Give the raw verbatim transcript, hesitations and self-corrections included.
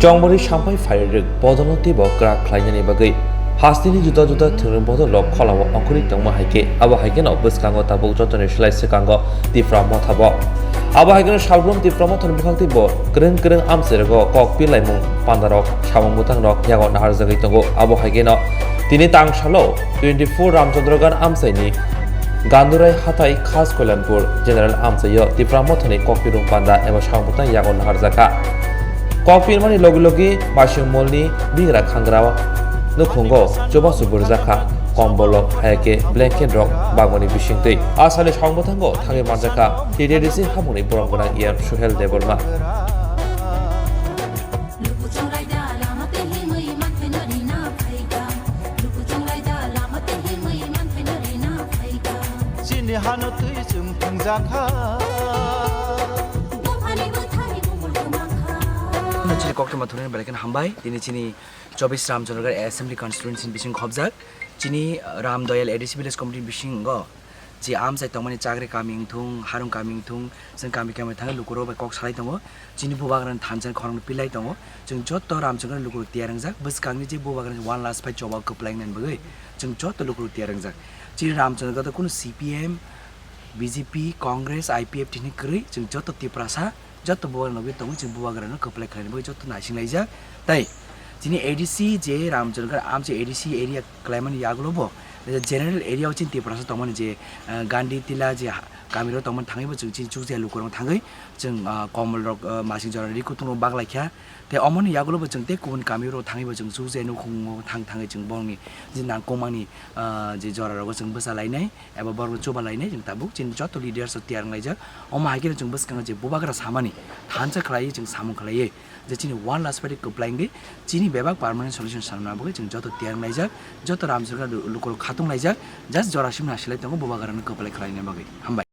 Chongmari sampai phairirwk bodolno teibo kwrak khlainani bagwi hasteni juda juda thwngni bodolrok kholao ongkhorwi tongma hai khe, abo hai kheno bwskango tabuk jotoni slai swkango Tipra Motha bo. Abo hai kheno salbrum Tipra Mothani bwkhak teibo kwrwng kwrwng amchairogo kok pirlaimung pandarok, samung bwthangrok yago naharjagwi tongo. Abo hai kheno tini tang salo twenty-four Ramchandragarh amchaini Gandurai hathai Khas Koilanpur General amchaio Tipra Mothani kokpirung panda eba samung bwtang yago naharjakha. Kokpirmani logi logi basing molni bigra khangra nukhungo chubachu burjakha, kombolo hayake blanket rok bagoni bisingtwi. Asani samung bwthango thangwi manjakha T T D C habungni borom gwnang E R Suhel Debbarma. Luku chonglai da lama te himwi manthai no rina phaikha. Luku chonglai da lama te himwi manthai no rina phaikha. Chini hano twi chwng thwngjakha. Buphani bwthai bumul kwmangkha. Chini koktwma thungnani belai kheno hambai. Tini chini chobis Ramchandragarh Assembly Constituency bising khobjak. Chini Ram Doyal A D C Village Committee bisingo je amchai tongmani Chakri kami wngthung, Harung kami wngthung, chwng kami kami thangwi lukurok bai kok salai tongo. Chini bubagrani thansa khorang pilai tongo. Chwng joto Ramchandrani lukurok tiyar wngjak. Bwskangni je bubagrani one last fight choba kwplai wngnani bagwi chwng joto lukurok tiyar wngjak. Chini Ramchandraghat kunu C P M, B J P, Congress, I P F T ni kwrwi chwng joto Tiprasa, joto bubagrano nugwi tongo, chwng bubagrano kwplai khlaini bagwi joto naisinglaijak. Tai chini A D C je Ramchandraghat amchai A D C area kwlaimani yagulo bo, general area o chini Tiprasa tongmani je, eh, Gandhi Tila je ha-, kamiro tongmani thangwi bo chwng chini chukjaya lukurok thangwi chwng, ah, komolrok, ah, masing jora ri kutungrok baklaikha. Tei omoni yagulo bo chwng tei kubun kamiro thangwi bo chwng chukjaya nukhungo thang thangwi chwng bongni je nangkukmani, ah, je jorarogo chwng bwchalainai eba borokno chubalainai chwng tabuk chini joto leaders rok tiyar wnglaijak. Omo hai kheno chwng bwskango je bubagra samani thansa khlaiwi chwng samung khlaiwi je chini one last fight kwplai wngwi chini bebak permanent solution sanna bagwi chwng joto tiyar wnglaijak, joto Ramchandraghat lu-, lukurok khatung laijak, just jora simi nasilai tongo bubagrano kwplai khlaina bagwi. Hambai.